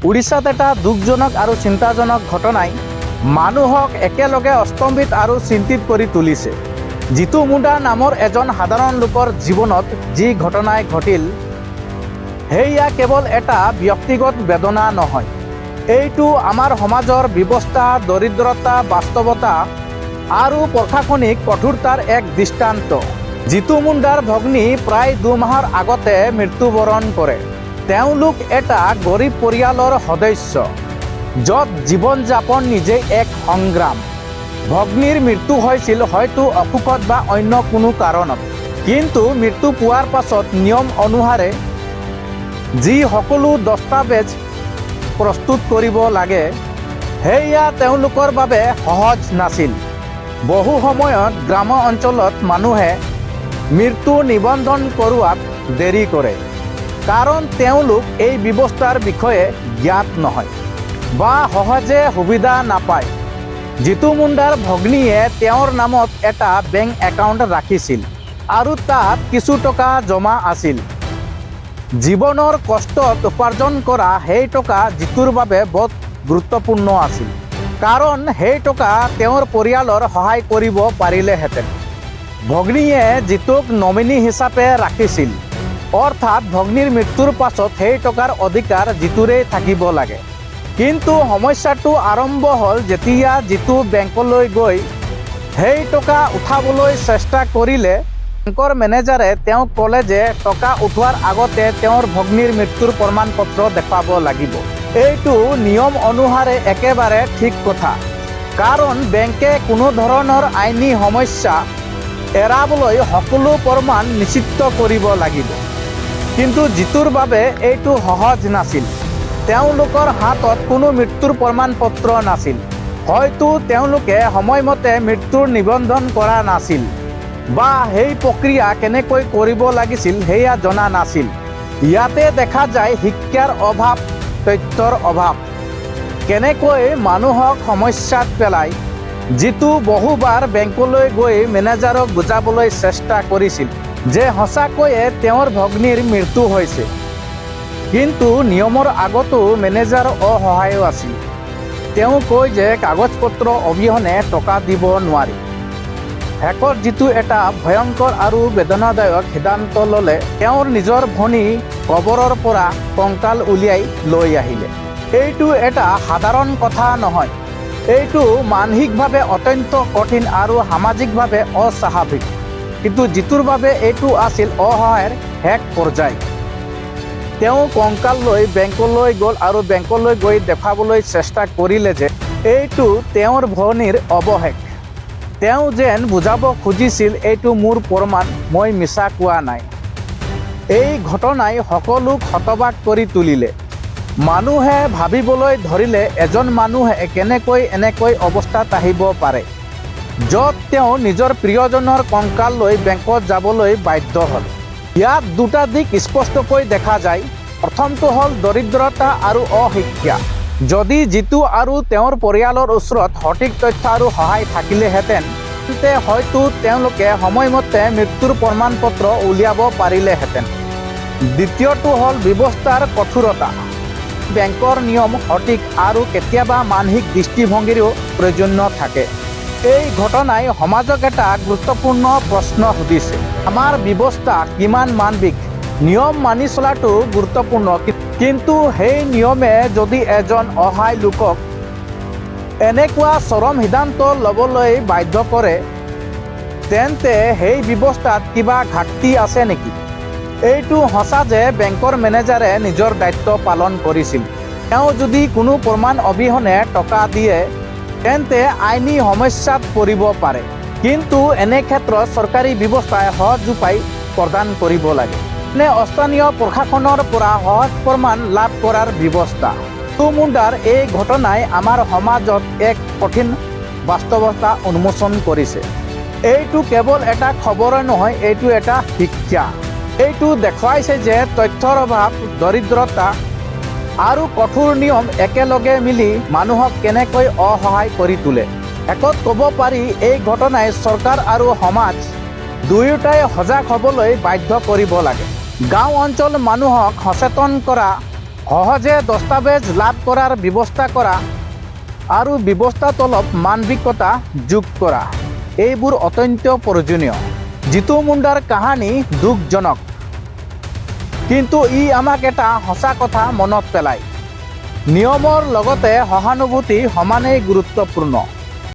উৰিষ্যাত এটা দুখজনক আৰু চিন্তাজনক ঘটনাই মানুহক একেলগে স্তম্ভিত আৰু চিন্তিত কৰি তুলিছে। জিতু মুণ্ডা নামৰ এজন সাধাৰণ লোকৰ জীৱনত যি ঘটনাই ঘটিল, সেয়া কেৱল এটা ব্যক্তিগত বেদনা নহয়। এইটো আমাৰ সমাজৰ ব্যৱস্থা, দৰিদ্ৰতা, বাস্তৱতা আৰু প্ৰশাসনিক কঠোৰতাৰ এক দৃষ্টান্ত। জিতু মুণ্ডাৰ ভগ্নী প্ৰায় 2 মাহৰ আগতে মৃত্যুবৰণ কৰে। তেওঁলোক এটা গৰীব পৰিয়ালৰ সদস্য, য'ত জীৱন যাপন নিজেই এক সংগ্ৰাম। ভগ্নীৰ মৃত্যু হৈছিল হয়তো অসুখত বা অন্য কোনো কাৰণত, কিন্তু মৃত্যু পোৱাৰ পাছত নিয়ম অনুসাৰে যি সকলো দস্তাবেজ প্ৰস্তুত কৰিব লাগে, সেয়া তেওঁলোকৰ বাবে সহজ নাছিল। বহু সময়ত গ্ৰাম্য অঞ্চলত মানুহে মৃত্যু নিবন্ধন কৰোৱাত দেৰি কৰে, কাৰণ তেওঁলোক এই ব্যৱস্থাৰ বিষয়ে জ্ঞাত নহয় বা সহজে সুবিধা নাপায়। জিতু মুণ্ডাৰ ভগ্নীয়ে তেওঁৰ নামত এটা বেংক একাউণ্ট ৰাখিছিল আৰু তাত কিছু টকা জমা আছিল। জীৱনৰ কষ্টত উপাৰ্জন কৰা সেই টকা জিতুৰ বাবে বহুত গুৰুত্বপূৰ্ণ আছিল, কাৰণ সেই টকা তেওঁৰ পৰিয়ালৰ সহায় কৰিব পাৰিলেহেঁতেন। ভগ্নীয়ে জিতুক নমিনী হিচাপে ৰাখিছিল, অৰ্থাৎ ভগ্নীৰ মৃত্যুৰ পাছত সেই টকাৰ অধিকাৰ জিতুৰেই থাকিব লাগে। কিন্তু সমস্যাটো আৰম্ভ হ'ল যেতিয়া জিতু বেংকলৈ গৈ সেই টকা উঠাবলৈ চেষ্টা কৰিলে। বেংকৰ মেনেজাৰে তেওঁক ক'লে যে টকা উঠোৱাৰ আগতে তেওঁৰ ভগ্নীৰ মৃত্যুৰ প্ৰমাণ পত্ৰ দেখুৱাব লাগিব। এইটো নিয়ম অনুসাৰে একেবাৰে ঠিক কথা, কাৰণ বেংকে কোনো ধৰণৰ আইনী সমস্যা এৰাবলৈ সকলো প্ৰমাণ নিশ্চিত কৰিব লাগিব। কিন্তু জিতুৰ বাবে এইটো সহজ নাছিল। তেওঁলোকৰ হাতত কোনো মৃত্যুৰ প্ৰমাণ পত্ৰ নাছিল। হয়তো তেওঁলোকে সময়মতে মৃত্যুৰ নিবন্ধন কৰা নাছিল বা সেই প্ৰক্ৰিয়া কেনেকৈ কৰিব লাগিছিল সেয়া জনা নাছিল। ইয়াতে দেখা যায় শিক্ষাৰ অভাৱ, তথ্যৰ অভাৱ কেনেকৈ মানুহক সমস্যাত পেলায়। জিতু বহুবাৰ বেংকলৈ গৈ মেনেজাৰক বুজাবলৈ চেষ্টা কৰিছিল যে সঁচাকৈয়ে তেওঁৰ ভগ্নীৰ মৃত্যু হৈছে, কিন্তু নিয়মৰ আগতো মেনেজাৰ অসহায় আছিল। তেওঁ কয় যে কাগজ পত্ৰ অবিহনে টকা দিব নোৱাৰি। শেষত জিতু এটা ভয়ংকৰ আৰু বেদনাদায়ক সিদ্ধান্ত ল'লে। তেওঁৰ নিজৰ ভনী কবৰৰ পৰা কংকাল উলিয়াই লৈ আহিলে। এইটো এটা সাধাৰণ কথা নহয়। এইটো মানসিকভাৱে অত্যন্ত কঠিন আৰু সামাজিকভাৱে অস্বাভাৱিক। কিন্তু জিতুৰ বাবে এইটো আছিল অসহায়ৰ শেষ পৰ্যায়। তেওঁ কংকাল লৈ বেংকলৈ গ'ল আৰু বেংকলৈ গৈ দেখুৱাবলৈ চেষ্টা কৰিলে যে এইটো তেওঁৰ ভনীৰ অৱশেষ। তেওঁ যেন বুজাব খুজিছিল, "এইটো মোৰ প্ৰমাণ, মই মিছা কোৱা নাই।" এই ঘটনাই সকলোক হতবাক কৰি তুলিলে। মানুহে ভাবিবলৈ ধৰিলে, এজন মানুহে কেনেকৈ এনেকৈ অৱস্থাত আহিব পাৰে, য'ত তেওঁ নিজৰ প্ৰিয়জনৰ কংকাল লৈ বেংকত যাবলৈ বাধ্য হ'ল? ইয়াত দুটা দিশ স্পষ্টকৈ দেখা যায়। প্ৰথমটো হ'ল দৰিদ্ৰতা আৰু অশিক্ষা। যদি জিতু আৰু তেওঁৰ পৰিয়ালৰ ওচৰত সঠিক তথ্য আৰু সহায় থাকিলেহেঁতেন, তেন্তে হয়তো তেওঁলোকে সময়মতে মৃত্যুৰ প্ৰমাণ পত্ৰ উলিয়াব পাৰিলেহেঁতেন। দ্বিতীয়টো হ'ল ব্যৱস্থাৰ কঠোৰতা। বেংকৰ নিয়ম সঠিক আৰু কেতিয়াবা মানসিক দৃষ্টিভংগীৰো প্ৰয়োজন থাকে। এই ঘটনাই সমাজক এটা গুৰুত্বপূৰ্ণ প্ৰশ্ন সুধিছে, আমাৰ ব্যৱস্থা কিমান মানৱিক? নিয়ম মানি চলাটো গুৰুত্বপূৰ্ণ, কিন্তু সেই নিয়মে যদি এজন অসহায় লোকক এনেকুৱা চৰম সিদ্ধান্ত ল'বলৈ বাধ্য কৰে, তেন্তে সেই ব্যৱস্থাত কিবা ঘাটতি আছে নেকি? এইটো সঁচা যে বেংকৰ মেনেজাৰে নিজৰ দায়িত্ব পালন কৰিছিল। তেওঁ যদি কোনো প্ৰমাণ অবিহনে টকা দিয়ে, তেন্তে আইনী সমস্যাত পৰিব পাৰে। কিন্তু এনে ক্ষেত্ৰত চৰকাৰী ব্যৱস্থাই সহজ উপায় প্ৰদান কৰিব লাগে, এনে স্থানীয় প্ৰশাসনৰ পৰা সহজ প্ৰমাণ লাভ কৰাৰ ব্যৱস্থা। মুণ্ডাৰ এই ঘটনাই আমাৰ সমাজত এক কঠিন বাস্তৱতা উন্মোচন কৰিছে। এইটো কেৱল এটা খবৰে নহয়, এইটো এটা শিক্ষা। এইটো দেখুৱাইছে যে তথ্যৰ অভাৱ, দৰিদ্ৰতা আৰু কঠোৰ নিয়ম একেলগে মিলি মানুহক কেনেকৈ অসহায় কৰি তোলে। শেষত ক'ব পাৰি, এই ঘটনাই চৰকাৰ আৰু সমাজ দুয়োটাই সজাগ হ'বলৈ বাধ্য কৰিব লাগে। গাঁও অঞ্চল মানুহক সচেতন কৰা, সহজে দস্তাবেজ লাভ কৰাৰ ব্যৱস্থা কৰা আৰু ব্যৱস্থাত অলপ মানৱিকতা যোগ কৰা, এইবোৰ অত্যন্ত প্ৰয়োজনীয়। জিতু মুণ্ডাৰ কাহানী দুখজনক, কিন্তু ই আমাক এটা সঁচা কথা মনত পেলায়, নিয়মৰ লগতে সহানুভূতি সমানেই গুৰুত্বপূৰ্ণ।